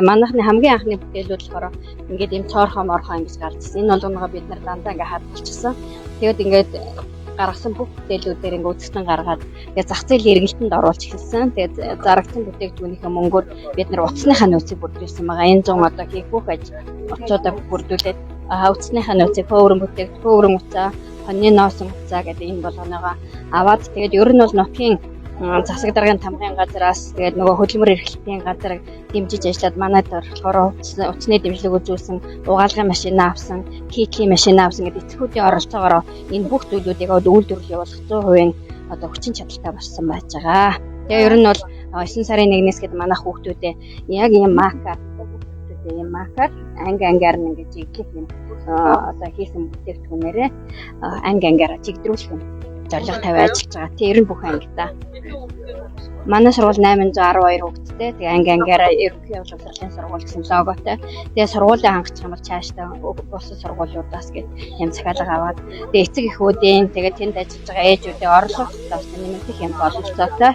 Тэгээ манайхны хамгийн анхны бүтээлүүд болохоор ингээд ийм цоорхоо морхоо ингэж гарчсан. Энэ болгоноогоо бид нар дандаа ингээд хадгалчихсан. Тэгээд ингээд гаргасан бүх бүтээлүүдээр ингээд үзэсгэлэн гаргаад, тэгээ зах зээлийн эргэлтэнд оруулж эхэлсэн. Тэгээд зарагдсан бүтээгдэхүүнийхээ мөнгөөр бид нар утасныхаа нөөцийг бүрдүүлсэн байгаа. Энэ зун одоо хийх бүх аж утсуудаа бүрдүүлээд утасныхаа нөөцийг, пөөрөн бүтээгдэхүүн, пөөрөн утсаа, хоньны ноосон утсаа гэдэг энэ болгоноогоо аваад, тэгээд ер нь бол нутгийн засаг даргын тамгын газраас, тэгээд нөгөө хөдөлмөр эрхлэлтийн газар дэмжиж ажиллаад, манайд болохоор утасны дэмжлэг үзүүлсэн, угаалгын машин авсан, китлийн машин авсан гэдэг эцгүүдийн оролцоогоор энэ бүх зүйлүүдийг үйлдвэрлэл явуулах 100% одоо хүчин чадалтай болсон байж байгаа. Тэгээ ер нь бол 9 сарын 1-ээс гээд манай хүүхдүүдээ яг ийм макаар, хүүхдүүдээ ийм макаар анги ангиар нь ингэж жиглэх юм одоо хийсэн бүтээгдэхүүнээрээ анги ангиараа чигдрүүлэх юм зорилго тавиа ажиллаж байгаа. Тэг ер нь бүх ангидаа. Манай сургууль 812 хүүхэдтэй. Тэгээ анги ангиараа ерөнхий боловсролын сургууль гэсэн логотой. Тэгээ сургуулийн хангах юм бол цаашдаа бусад сургуулиудаас гээд юм захиалга аваад, тэгээ эцэг эхүүдийн, тэгээ тэнд ажиллаж байгаа ээжүүдийн орлого бас нэмэгдэх юм бололцоотой.